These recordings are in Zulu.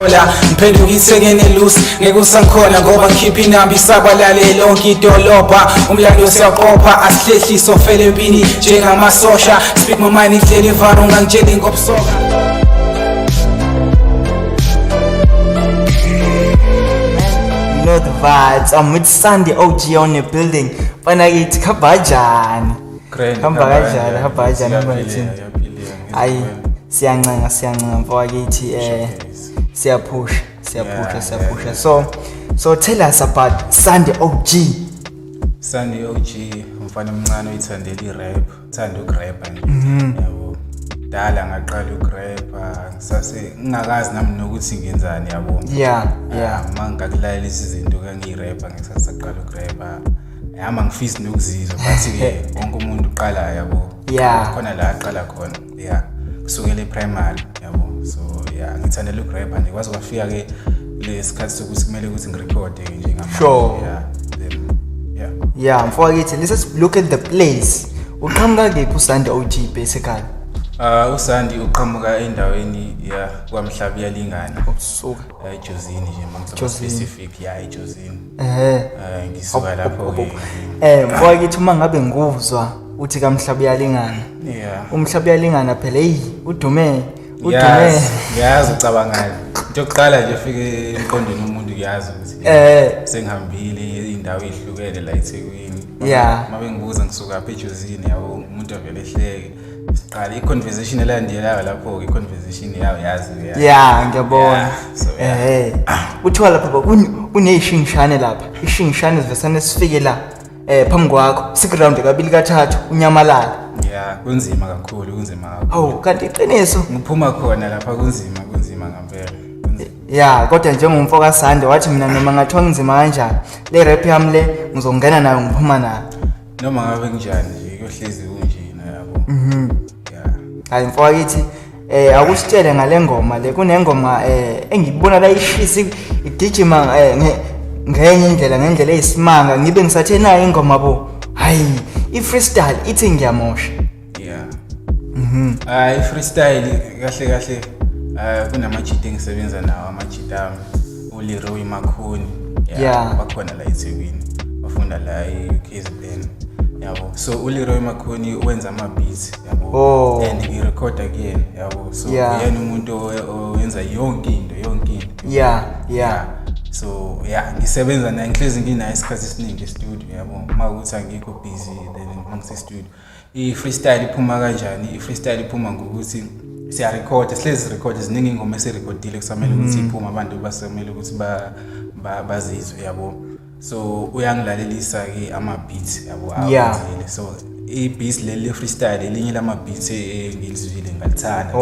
La ngiphenduka ithekeni elusi, ngeke usangikhona ngoba ngikhipha inamba isabalale lonke idolobha. Umlando siyaqopha, asihlehli sofela empini njengamasosha. Speak my mind, indlela ivara, ungangitsheli ngobusoka. You know the vibes. I'm with Sandi OG on the building. Bana kithi khamba kanjani? Grand, Hamba kanjani? Hamba kanjani? Hamba Siyaphileka, kanjani? siyaphileka. Ayi, siyancenga, siyancenga mfowethu, siyaphusha, siyaphusha, siyaphusha. So tell us about Sandi OG. Sandi OG umfana omncane oyithandela i-rap, uthanda ukurapha nje. Yabo. Dala ngaqala ukurapha, ngisase ngingakazi nami nokuthi ngenzani, yabo. Uma ngingakulalela izinto kangiyirapha ngesikhathi saqala ukurapha. Hamba ngifisi nokuzizwa, but ke wonke umuntu uqala, yabo. Khona la aqala khona. Yeah. Kusukela e-primary, yabo. So yeah, ngithandela ukurapha nje, kwaze kwafika ke lesikhathi sokuthi kumele ukuthi ngirekhode ke njengamanje. Yeah. Then yeah. Yeah, mfowethu, let's just look at the place. Uqhamuka kephi uSandi OG basically? USandi uqhamuka endaweni ya kwaMhlaba iyalingana. Usuka eJozini nje mangizoba Jozini. specific, yeah, eJozini. Ngisuka lapho ke. Mfowethu, uma ngabe ngikuzwa uthi kaMhlaba uyalingana. Umhlaba uyalingana phela, hey, udume, udume. Yazi, ngiyazi ucabangani. Into yokuqala nje efike emqondweni womuntu, kuyazi ukuthi sengihambile indawo ezihlukene la eThekwini. Uma bengibuza ngisuka apha eJozini, yabo, umuntu avele ehleke. Siqala i-conversation elandelayo lapho ke, i-conversation yawo yazi yeah. Yeah, ngiyabona. Yeah, so, yeah. Kuthiwa lapha kuneyishingishane lapha. Ishingishane sivesane sifike la phambi kwakho, siground kabili kathathu unyamalala. Yeah, kunzima kakhulu, kunzima kakhulu. Hawu, kanti iqiniso. Ngiphuma khona lapha, kunzima, kunzima ngempela. Kunzima. Yeah, kodwa njengomfo kaSande wathi mina noma ngathiwa nginzima kanjani, le rap yami le ngizongena nayo, ngiphuma nayo. Noma ngabe kunjani nje, kuyohlezi kunjena, yabo. Yeah. Hayi mfowethu, akusitshele ngale ngoma le, kunengoma engibona la ishisa igijima ngenye indlela, ngendlela eyisimanga, ngibe ngisathe nayo ingoma bo. Hayi, i-freestyle ithi ngiyamosha. Yeah. Ah, i-freestyle kahle kahle, kunamajita engisebenza nawo, amajita ami, uLeroy Makhuni. Bakhona la eThekwini. Bafunda la e-UKZN. Yabo. So uLeroy Makhuni wenza ama beats, yabo. And ngirekhoda kuyena, yabo. So uyena umuntu owenza yonke into, yonke into. So yeah, ngisebenza naye, ngihlezi nginaye isikhathi esiningi e-studio, yabo. Uma kuthi angikho busy, then ngise studio. I-freestyle iphuma kanjani? I-freestyle iphuma ngokuthi siyarekhoda, sihlezi sirekhoda, ziningi ingoma esirekhodile kusamele ukuthi iphume, abantu basamele ukuthi bazizwe, yabo. So uyangilalelisa ke ama beats, yabo, awenzile. So i-beats leli le freestyle, elinye lama beats engilizwile ngalithanda,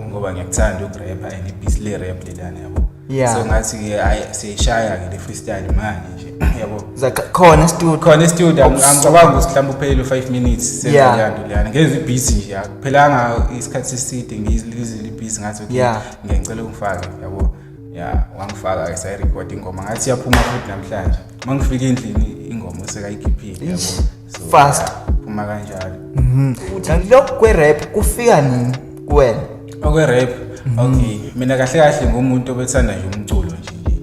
ngoba ngiyakuthanda ukurapha and i-beats le rap lelana, yabo. So ngathi ke hayi, siyishaya ke le freestyle manje nje, yabo. Zaka khona studio. Khona e-studio, angicabangi ukuthi mhlawumbe uphelele u-5 minutes senza leyo nto leyana. Ngezwe i-beat nje, akuphelanga isikhathi eside ngizile i-beat, ngathi okay, ngiyacela ungifake, yabo. Yeah, wangifaka ke, sayirecord ingoma, ngathi iyaphuma futhi namhlanje. Uma ngifika endlini ingoma usekayikhiphile, yabo. So Fast. yeah, phuma kanjalo. Kanti lokhu kwe-rap kufika nini kuwena? Okwe-rap, okay, mina kahle kahle ngumuntu obethanda nje umculo nje nje.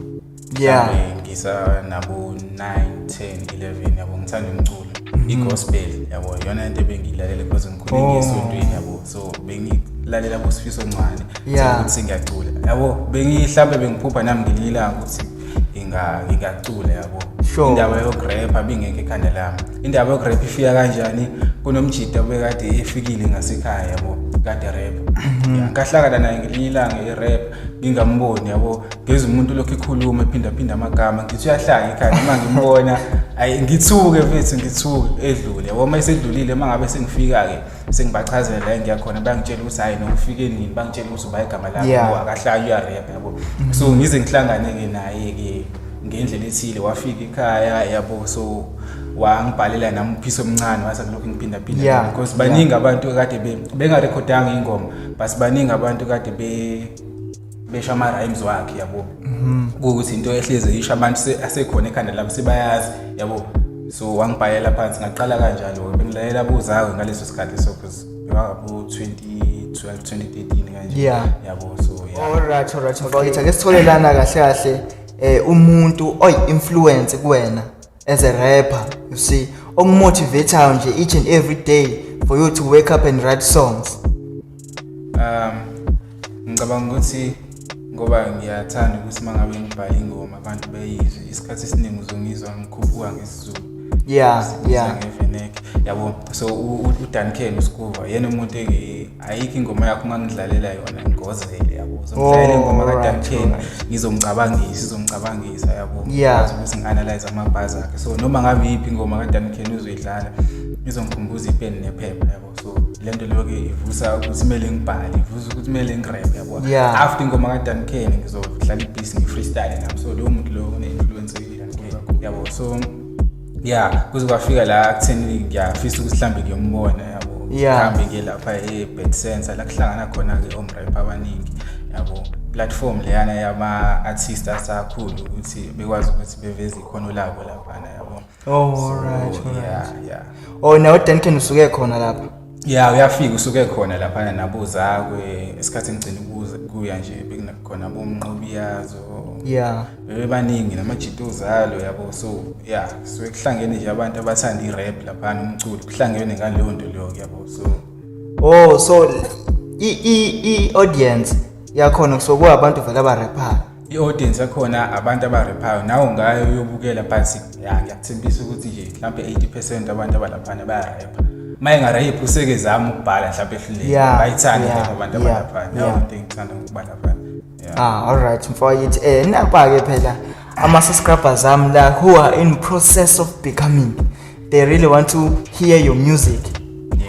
Mhlawumbe ngisa nabo 9, 10, 11, yabo, ngithanda umculo. I-gospel, yabo, iyona into ebengiyilalela because ngikhule ngiye esontweni, yabo. So bengilalela boSifiso Ncwane. Ukuthi sengiyacula. Yabo, bengihlambe bengiphupha nami ngelinye ilanga ukuthi ngingacula, yabo. Indaba yokurapha bingekho ekhanda lami. Indaba yokurapha ifika kanjani? Kunomjita obekade efikile ngasekhaya, yabo, kade rap. Yeah, ngahlangana naye ngelinye ilanga e-rap, ngingamboni, yabo. Ngezwe umuntu lokhu ekhuluma ephinda phinda amagama, ngithi uyahlanya ekhanda, uma ngimbona ayi ngithuke mfethu, ngithuke edlule, yabo. Uma esedlulile, uma ngabe sengifika ke sengibachazela la engiyakhona, bangitshela ukuthi hayi no, ufike nini, bangitshela ukuthi uba igama lakho, akahlali uyarap, yabo. So ngize ngihlangane ke naye ke ngendlela ethile, wafika ekhaya, yabo. So wangibhalela nami uphisi omncane, wathi kulokhu ngiphinda phinda, because baningi abantu kade bengarekhodanga ingoma, but baningi abantu kade besho ama rhymes wakhe, yabo. Kuwukuthi into ehlezi isho abantu asekhona ekhanda labo, sebayazi, yabo. So wangibhalela phansi, ngaqala kanjalo, bengilalela buzawe ngaleso sikhathi, so because bekangabo 2012, 2013 kanjalo. kanje. Yabo, so yeah. Alright, mfowethu, ake sithole lana kahle kahle umuntu oyi-influence kuwena as a rapper, you see, okumotivateayo nje each and every day for you to wake up and write songs. Ngicabanga ukuthi ngoba ngiyathanda ukuthi mangabe ngibhala ingoma abantu beyizwe, isikhathi esiningi uzongizwa ngikhuphuka ngesiZulu. Ngevenek, yabo. So uDuncan uSkuva yena umuntu ayikho ingoma yakho ungangidlalela yona ngigozele, yabo. Uzongidlalela ingoma kaDuncan, ngizomcabangisa, yabo. Ngazi ukuthi ngi-analyze ama-bars akhe. So noma ngabe yiphi ingoma kaDuncan uzoyidlala, izongikhumbuza ipeni nephepha, yabo. So lento leyo ke ivusa ukuthi kumele ngibhale, ivusa ukuthi kumele ngirap, yabo. After ingoma kaDuncan ngizodlala i-beat ngi-freestyle nami. So lowo muntu lowo une-influence enkulu, yabo. So yeah, kuze kwafika la kutheni ngiyafisa ukuthi mhlambe ngiyombona, yabo. Ngihambe ngiye lapha e-Bed Center la kuhlangana khona-ke omrap abaningi, yabo. Platform leyana yama-artist asakhulu ukuthi bekwazi ukuthi beveze ikhono labo laphana, yabo. Oh, So, alright. Yeah. Oh, nawe Duncan usuke khona lapha. Yeah, uyafika usuke khona laphana nabozakwe. Isikhathi ngigcina ukuza kuya nje bekunakhona bomnqobiyazo. Bebebaningi namajito ozalo, yabo. So yeah, so kuhlangene nje abantu abathanda i-rap laphana, umculo kuhlangene ngaleyo nto leyo, yabo. So Oh, so i audience yakhona kusokuba abantu vele abaraphayo. I-audience yakhona abantu abaraphayo, nawe ngayo uyobukela, but ya, ngiyakuthembisa ukuthi nje mhlambe 80% abantu abalaphana bayarapha. Uma engaraphi useke zama ukubhala mhlambe ehluleke. Bayithanda abantu abalaphana. Nayo into engithanda ukuba laphana. Yeah. All right, mfowethu. Nakpa ke phela ama subscribers ami la who are in process of becoming, they really want to hear your music.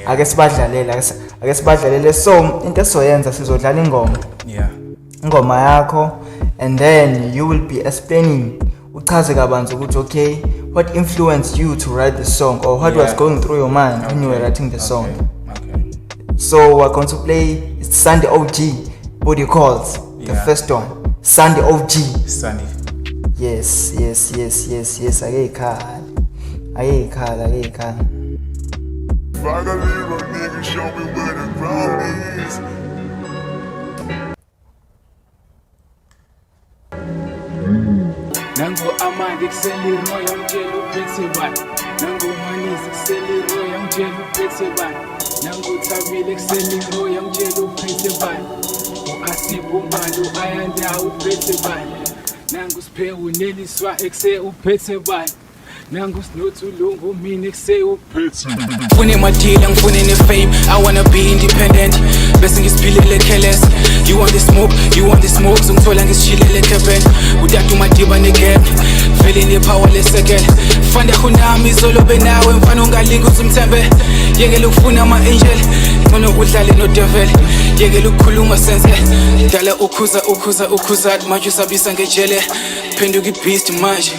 Ake sibadlalele, ake sibadlalele. So into esizoyenza, sizodlala ingoma. Ingoma yakho, and then you will be explaining, uchaze kabanzi ukuthi okay, what influenced you to write the song, or what was going through your mind when you were writing the song. So we're going to play Sunday OG, Booty Calls, the first one. Sunday OG. Sunday. Yes, yes, yes, yes, yes. Ake ikhala. Ake ikhala, ake ikhala. Finally, my nigga show me where the ground is. Nango amandi kuseliroya ngitshela uphethe bani. Nango manisi kuseliroya ngitshela uphethe bani. Nango Thabile kuseliroya ngitshela uphethe bani. U-Asipho Mbalo ayanda uphethe bani. Nangu Siphewu neliswa ekuse uphethe bani. Nangu Sinothu Lungu mina ekuse uphethe. Ngifune imadila, ngifune ne-fame, I wanna be independent. Bese ngisiphilele careless. You want the smoke, you want the smoke. Zongithola ngisishilele ekhebheni. Utata uMadiba ne-gap, vele ne-power lesekele. Fanda khonami izolo benawe, mfana ungalingi uthi umthembe. Yekela ukufuna ama-angel, ngcono udlale no-devil. Yekela ukukhuluma senze. Dala ukhuza, ukhuza, ukhuza, manje usabisa ngejele. Phenduka i-beast manje.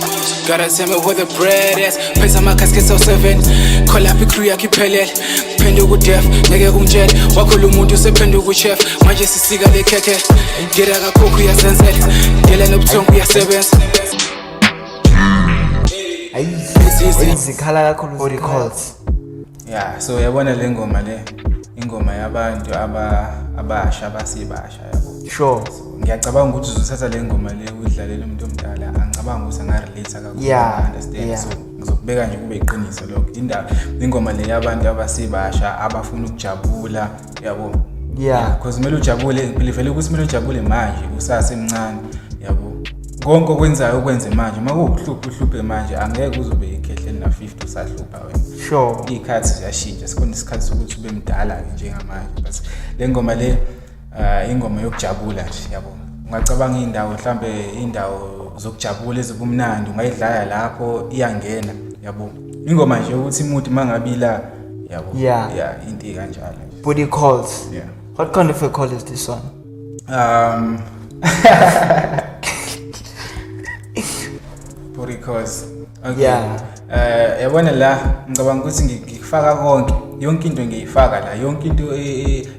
Gotta tell me where the bread is. Phethe ama-casket awu-7. Call up i-crew yakho iphelele. Phenduka u-deaf, ngeke ungitshele. Wakho lo muntu usephenduka u-chef. Manje sisika le khekhe. Gira kakhokho uyazenzela. Dela nobuthongo uyasebenza. Ayi, zikhala kakhulu Booty Calls. Yeah, so yabona le ngoma le, ingoma yabantu abasha, abasebasha, yabo. So, ngiyacabanga ukuthi uzothatha le ngoma le uyidlalele umuntu omdala, angicabanga ukuthi anga-relate kakhulu. Understand? So ngizokubeka nje kube iqiniso lokho. Indaba ingoma le yabantu abasebasha abafuna ukujabula, yabo. Because kumele ujabule, vele ukuthi kumele ujabule manje usasemncane, yabo. Konke okwenzayo ukwenze manje, uma kuwukuhlupha uhluphe manje, angeke uzobe ikhehleni na 50 usahlupha wena. Iy'khathi ziyashintsha, sikhona isikhathi sokuthi ube mdala-ke njengamanje, but le ngoma le ingoma yokujabula nje, yabo. Ungacabanga iy'ndawo, mhlambe iy'ndawo zokujabula ezibumnandi, ungayidlala lapho iyangena, yabo. Ingoma nje ukuthi umuntu uma ngabe ila, yabo. Yeah, into ekanjalo nje. Booty Calls. Yeah. What kind of a call is this one? Booty Calls. Okay. Yabona la ngicabanga ukuthi ngikufaka konke, yonke into ngiyifaka la, yonke into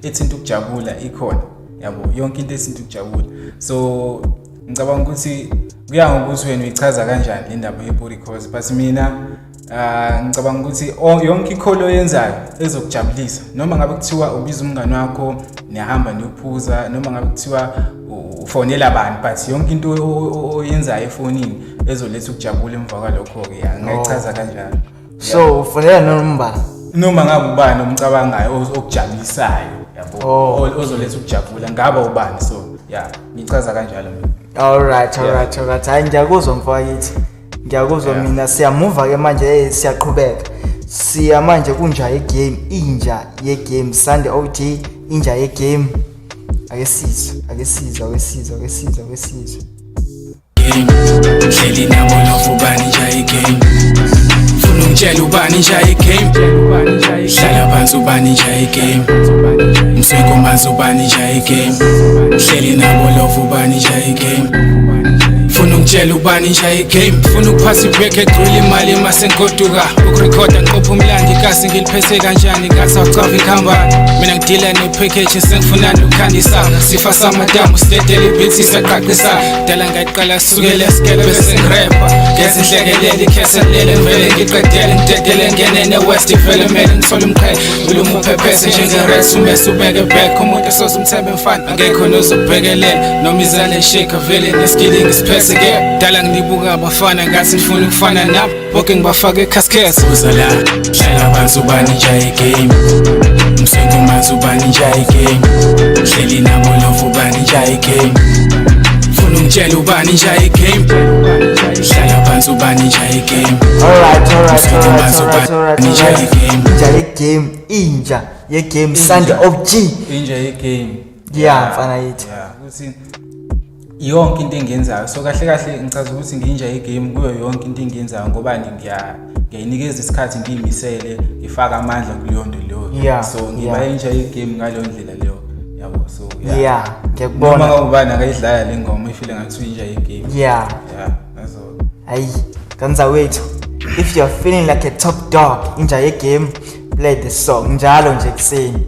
ethinta ukujabula ikhona, yabo, yonke into ethinta ukujabula. So ngicabanga ukuthi kuya ngokuthi wena uyichaza kanjani le ndaba ye-booty calls, but mina Ah, ngicabanga ukuthi yonke i-call oyenzayo ezokujabulisa, noma ngabe kuthiwa ubiza umngani wakho niyahamba niyophuza, noma ngabe kuthiwa ufonela bani, but yonke into oyenzayo efonini ezoletha ukujabula emva kwalokho-ke, ya, ngingayichaza kanjalo. So ufonela noma ubani? Noma ngabe ubani omcabangayo okujabulisayo, yabo. Ozoletha ukujabula, ngaba ubani. So ya, ngichaza kanjalo mina. Alright, alright, alright. Hayi, ngiyakuzwa mfowethu, ngiyakuzwa. Mina siyamuva ke manje, siyaqhubeka, siya manje kunja ye-game, inja ye-game, Sunday OG, inja ye-game. Ake sizwe, ake sizwe, ake sizwe, ake sizwe, ake sizwe. Game hleli nabo lofu, ubani inja ye-game? Funa ungitshela ubani inja ye-game? Hlala phansi, ubani inja ye-game? Mswenkomazi, ubani inja ye-game? Hleli nabo lofu, ubani inja ye-game? Funa ungitshela ubani inja ye-game? Funa ukuphasa ibreak egcwele imali mase ngigoduka, ukurekhoda ngiqopha umlando, ikasi ngiliphethe kanjani, ngathi awucava ikhambani. Mina ngidila ne-package, sengifuna nokukhandisa sifa samadamu, sidedele i-beat, siyaqaqisa. Dala ngayiqala sukele esikele, bese ngirepha ngezinhlekelele, ikheselele, ngivele ngiqedele, ngidedele, ngene ne-west ivele, mele ngithole umqhele, ulume uphephese njenge-res, umese ubeke back umuntu esoze umthembe mfana, akekho nozokubhekelela noma izale shake, vele neskill ngisiphethe ke. Dala nginibuka abafana, ngathi ngifuna ukufana nabo bonke, ngibafake ekhasket. Uza la, hlala phansi, ubani inja ye-game? Mswenkomazi, ubani inja ye-game? Hleli nabo lofu, ubani inja ye-game? Funa ungitshela ubani inja ye-game? Hlala phansi, ubani inja ye-game? Alright, alright, alright, alright, alright, Inja alright. ye-game. Inja ye-game, inja ye-game, Sunday OG. Inja ye-game. Yeah, mfana yithi. Yeah, ukuthi yonke into engiyenzayo, so kahle kahle ngichaza ukuthi ngiyinja ye-game kuyo yonke into engiyenzayo, ngobani ngiyayinikeza isikhathi, ngiyimisele, ngifake amandla kuleyo nto leyo. So ngiba inja ye-game ngaleyo ndlela leyo, yabo. So yeah, Yeah, noma ngiyakubona. ngabe ubani akayidlala le ngoma, ifile ngathi uyinja ye-game. Yeah, that's all. Hayi, ganza wethu, if you're feeling like a top dog, inja ye-game, play the song njalo nje ekuseni,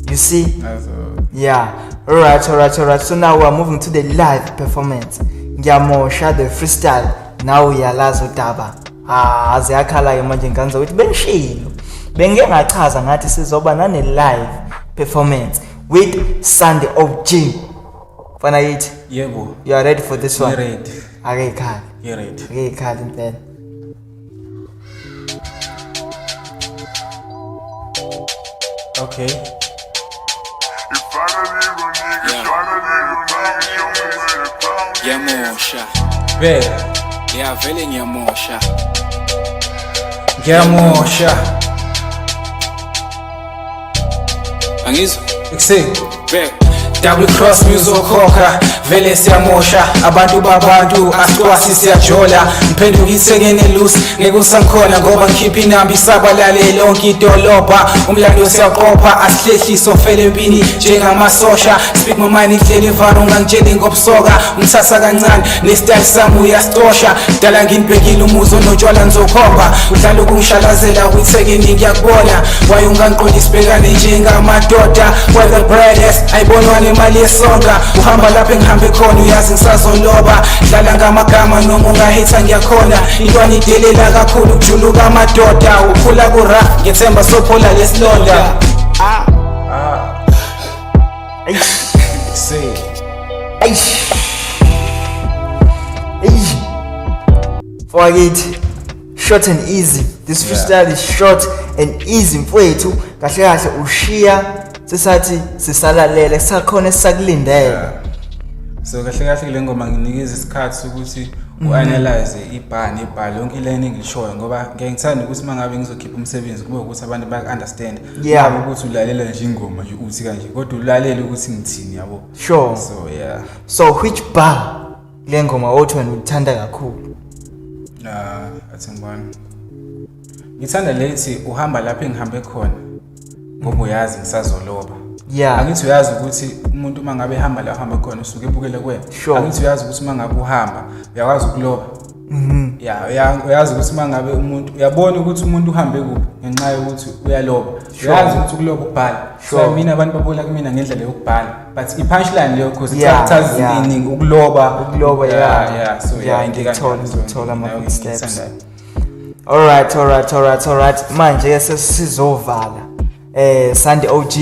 you see. That's all. Yeah, alright, alright, alright. So now we are moving to the live performance, ngiyamosha, the freestyle. Now uyalazi udaba. Ah, ziyakhala-ke manje nganza ukuthi bengishilo, bengike ngachaza ngathi sizoba nane-live performance with Sunday OG. Mfana yithi. Yebo. You are ready for this one? Ngi-ready. Ake ikhale. Ngi-ready. Ake ikhale impela. Okay. If I don't leave a nigga, if I don't leave a nigga, show me where the ground is. Ngiyamosha. Bheka. Ya, vele ngiyamosha. Ngiyamosha. Angizwa. Ekuseni. Bheka. Double cross uzokhokha, vele siyamosha, abantu babantu asicwasi, siyajola, ngiphenduka ithekene loose, ngeke usangikhona ngoba ngikhipha inamba isabalale lonke idolobha, umlando siyaqopha, asihlehliso fele empini njengamasosha. Speak my mind, indlela ivalo, ungangitsheli ngobusoka, ungithatha kancane ne-style sami uyasicosha. Dala nginibhekile, umuzi onotshwala ngizokhomba, udlala ukungishalazela kwithekeni, ngiyakubona waye ungangiqondi, sibhekane njengamadoda. Where the bread is ayibonwa nemali yesonka, uhamba lapho engihambe khona, uyazi ngisazoloba, dlala ngamagama noma ungahitha, ngiyakhona, intwana idelela kakhulu, kujuluka amadoda, ukhula ku-rough, ngethemba sophola lesilonda. Eish. Say. Eish. Eish. Mfowethu, short and easy. This freestyle is short and easy, mfowethu. Kahle kahle ushiya sisathi sisalalele, sisakhona esisakulindele. So kahle kahle kule ngoma nginikeza isikhathi sokuthi u-analyze ibha nebha, yonke iline engilishoyo, ngoba ngiyaye ngithanda ukuthi uma ngabe ngizokhipha umsebenzi kube ukuthi abantu baku-understand. Kungabi ukuthi ulalela nje ingoma nje uthi kanje, kodwa ulalele ukuthi ngithini, yabo. So yeah. So which bar le ngoma othi wena uthanda kakhulu? Ah, athi ngibona, ngithanda lethi uhamba lapho engihambe khona ngoba uyazi ngisazoloba. Angithi uyazi ukuthi umuntu uma ngabe ehamba la uhamba khona usuke ebukele kuwena. Angithi uyazi ukuthi uma ngabe uhamba uyakwazi ukuloba. Ya, uyazi ukuthi uma ngabe umuntu uyabona ukuthi umuntu uhambe kuphi ngenxa yokuthi uyaloba. Uyazi ukuthi ukuloba ukubhala. So mina abantu babona kumina ngendlela yokubhala, but i-punchline leyo cause ichaza izinto ey'ningi, ukuloba. Ukuloba, yeah. Yeah, so Yeah, yeah, into ngiyakuthola, ekanjalo. So, ngiyakuthola nayo ama-footsteps. ngiyithandayo. Alright, alright, alright, alright. Manje ke sesizovala. Sunday OG,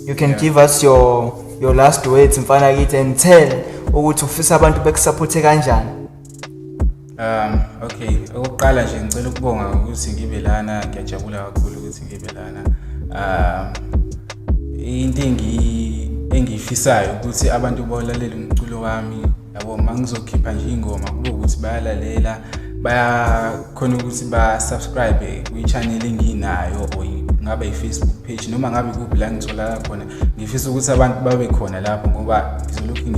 you can give us your last words, mfana kithi, and tell ukuthi ufisa abantu bekusupporte kanjani. Okay, okokuqala nje ngicela ukubonga ukuthi ngibe lana, ngiyajabula kakhulu ukuthi ngibe lana. Into engiyifisayo ukuthi abantu bawulalela umculo wami, yabo, mangizokhipha nje ingoma kube ukuthi bayalalela, bayakhona ukuthi ba-subscribe kwi-channel enginayo or ngabe i-Facebook page noma ngabe kuphi la ngitholakala khona. Ngifisa ukuthi abantu babe khona lapho ngoba ngizolokhu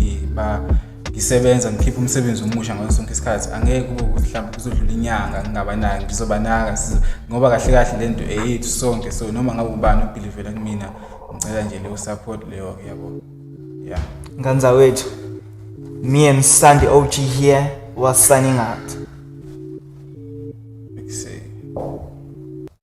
ngisebenza, ngikhipha umsebenzi omusha ngaso sonke isikhathi. Angeke kube ukuthi mhlawumbe kuzodlula inyanga ngingabanaki, ngizobanaka ngoba kahle kahle le nto eyethu sonke. So noma ngabe ubani obelievela kumina, ngicela nje leyo support leyo, yabo, yeah. Nganza wethu. Me and Sandy OG here was signing out.